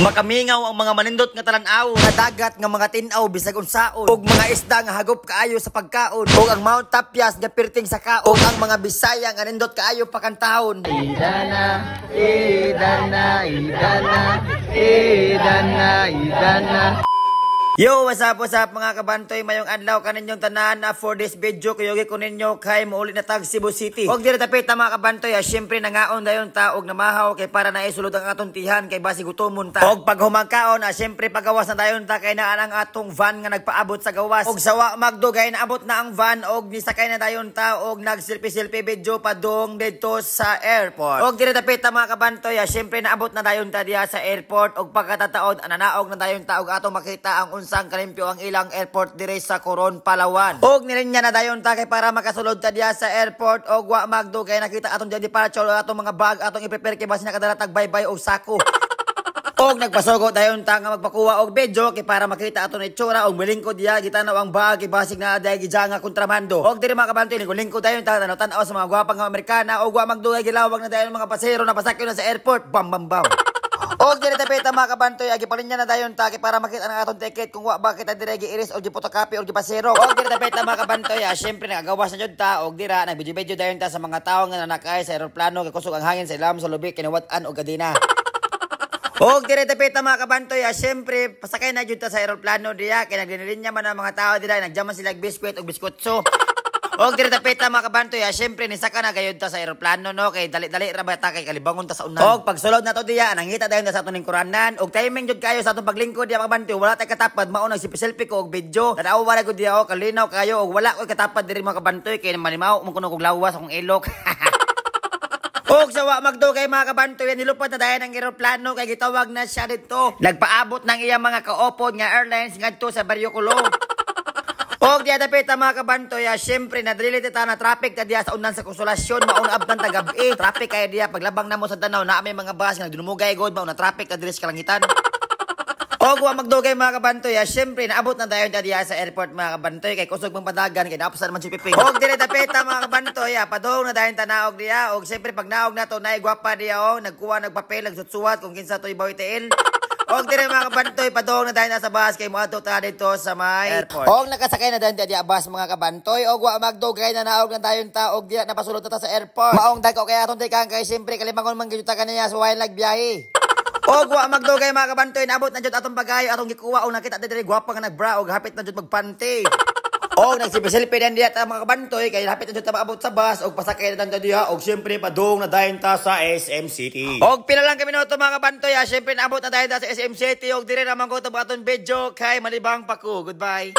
Makamingaw ang mga manindot nga talan-aw, nga dagat nga mga tin-aw bisag unsaon, ug mga isda nga hagop kaayo sa pagkaon, ug ang Mount Tapyas nga perting sa kaon, ug ang mga Bisaya nga nindot kaayo pakantahon. Idana, idana, idana, idana, idana. Yo, what's up mga kabantoy? Mayong adlaw kaninyong tanan na. For this video, kuyugi ko ninyo kay muuli na tag Cebu City. Og diri tapit mga kabantoy, syempre nangaon dayon ta og namahaw kay para na isulod ang atong tihan kay basi gutomon ta. Og pag humangkaon, syempre pagawas na dayon ta kay naa ang atong van nga nagpaabot sa gawas. Og sawa magdugay, naabot na ang van og nisakay na dayon ta og nag-selfie-selfie video padung didto sa airport. Og diri tapit mga kabantoy, syempre naabot na dayon ta diha sa airport og pagkatataon ananaog na dayon ta og atong makita ang unsang kalimpyo ang ilang airport dire sa Coron, Palawan. Og nilinya na dayon ta kay para makasulod ta diha sa airport og wa magdugay nakita atong diha departure, atong mga bag atong i-prepare kay basin nakadala tag bye-bye og sako. Og nagpasugo dayon ta nga magpakuha og video kay para makita aton itsura og milingkod diha gitanaw ang bag kay basig na dahil gidya nga kontrabando. Og diri mga kabantoy, lingkod dayon ta tanaw-tanaw sa mga gwapa nga Amerikana og wa magdugay gilawag na dayon mga pasahero na pasakyon na sa airport. Bam bam bam. Og diri tapita mga kabantoy, agi palinya na dayon ta kay para makita ang atong ticket kung wa ba kita dire gi-iris o gi-photocopy o gipasero. Og diri tapita mga kabantoy, syempre nagagawas na jud ta og dira nagbidyo-video dayon ta sa mga tawo nga nanakay sa eroplano kay kusog ang hangin sa ilam sa lubi kiniwat-an og kadena. Og dire tapita mga kabantoy, syempre pasakay na jud ta sa eroplano diya kay naglinilinya man ang mga tao dira, nagjaman sila og biskwit og biskotso. Og dire tapita mga kabantoy, syempre nisaka na gayud ta sa eroplano no kay dali-dali ra ba ta kay kalibangon ta sa unan. Og pagsulod na to diya, nangita dayon ta sa atong lingkuranan og timing jud kayo sa atong paglingkod diya mga kabantoy, wala tay katapad mao nag selfie ko og video. Tanaw wala ko diya o kalinaw kayo og wala koy katapad diri mga kabantoy kay manimaw mo kuno kog lawas akong ilok. Og sawa magdugay mga kabantoy, nilupad na dayon ang eroplano kay gitawag na siya dito. Nagpaabot ng iyang mga kaopod nga airlines ngadto sa Baryo Kulo. Og diya dapit mga kabantoy, syempre nadrili ta na traffic ta diya sa unan sa Konsolasyon maong abtan ta gabi. Traffic kay diya paglabang namo sa Danaw na may mga bus nga nagdumugay god mao na traffic ta diri sa kalangitan. Og wa magdugay mga kabantoy, syempre naabot na dayon ta diya sa airport mga kabantoy kay kusog mang padagan kay naapsan man si Piping. Og dire dapita mga kabantoy, padung na dayon ta naog diya og syempre pag naog nato naay gwapa diya oh, nagkuha nagpapel nagsutsuwat kung kinsa toy bawi tiil. Og dire mga kabantoy, padung na dayon sa bus kay moadto ta dito sa may airport. Og nakasakay na dayon ta diya bus mga kabantoy og wa magdugay na naog na dayon ta og diya napasulod na ta sa airport. Maong dako kay atong tikang kay syempre kalimangon man gyud ta kaniya sa way nagbiyahe. Og wa magdugay mga kabantoy, naabot na jud atong bagayo atong gikuha og nakita diri gwapa nga nagbra og hapit na jud magpanty. Og nagsilbi-silbi din diya ta mga kabantoy kay hapit na jud ta maabot sa bus og pasakay na dayon diha og syempre padung na dayon ta sa SM City. Og pila lang kami minuto mga kabantoy, syempre naabot na dayon ta sa SM City og dire naman ko atong video kay malibang pa ko. Goodbye.